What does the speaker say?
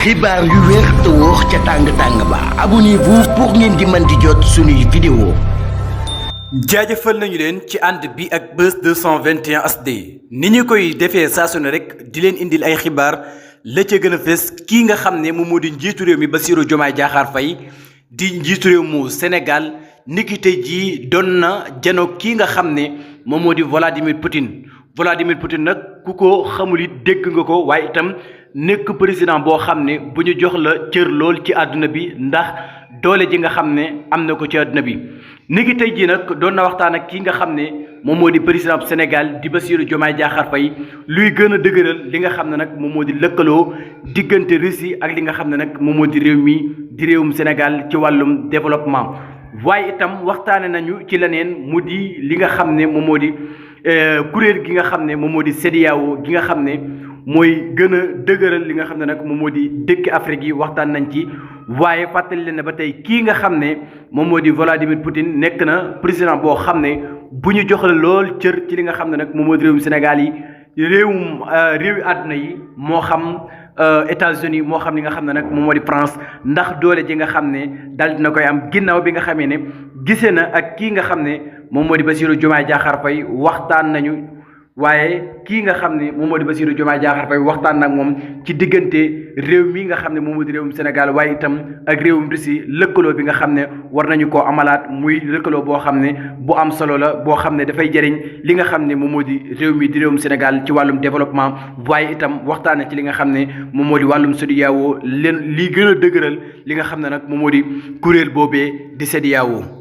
xibaar yu wér te wóor ca tàng-tàng ba abonnez-vous pour ngeen di mën di jot suñuy vidéo. jaajëfal nañu leen ci ànd bi ak Buzz 221 HD ni ñu koy defee saa su ne rek di leen indil ay xibaar la ca gën a fës kii nga xam ne moom moo di njiitu réew mi Bassirou Diomaye Diakhar Faye di njiitu réew mu Sénégal niki tey jii doon na janoog kii nga xam ne moom moo di Vladimir Poutine nag ku ko xamul it dégg nga ko waaye itam nekk président boo xam ne bu ñu jox la cër lool ci àdduna bi ndax doole ji nga xam ne am na ko ci àdduna bi niki tey jii nag doon na waxtaan ak kii nga xam ne moom moo di président bu Sénégal di Bassirou Diomaye Diakhar Faye luy gën a dëgëral li nga xam ne nag moom moo di lëkkaloo diggante Russie ak li nga xam ne nag moom moo di réew mi di réewum Sénégal ci wàllum développement. waaye itam waxtaane nañu ci leneen mu di li nga xam ne moom moo di kuréel gi nga xam ne moom moo di CEDEAO gi nga xam ne mooy gën a dëgëral li nga xam ne nag moom moo di dëkk Afrique yi waxtaan nañ ci. waaye fàttali leen ne ba tey kii nga xam ne moom moo di Vladimir Poutine nekk na président boo xam ne bu ñu jox la lool cër ci li nga xam ne nag moom moo di réewum Sénégal yi réewi àdduna yi moo xam États-Unis moo xam li nga xam ne nag moom moo di France ndax doole ji nga xam ne daal dina koy am ginnaaw bi nga xamee ne gisee na ak kii nga xam ne moom moo di Bassirou Diomaye Diakhar Faye waxtaan nañu. waaye kii nga xam ne moom moo di Bassirou Diomaye Diakhar Faye waxtaan nag moom ci diggante réew mi nga xam ne moom moo di réewum Sénégal waaye itam ak réewum Russie lëkkaloo bi nga xam ne war nañu koo amalaat muy lëkkaloo boo xam ne bu am solo la boo xam ne dafay jëriñ li nga xam ne moom moo di réew mi di réewum Sénégal ci wàllum développement waaye itam waxtaane ci li nga xam ne moom moo di wàllum CEDEAO leen lii gën a dëgëral li nga xam ne nag moom moo di kuréel boobee di CEDEAO.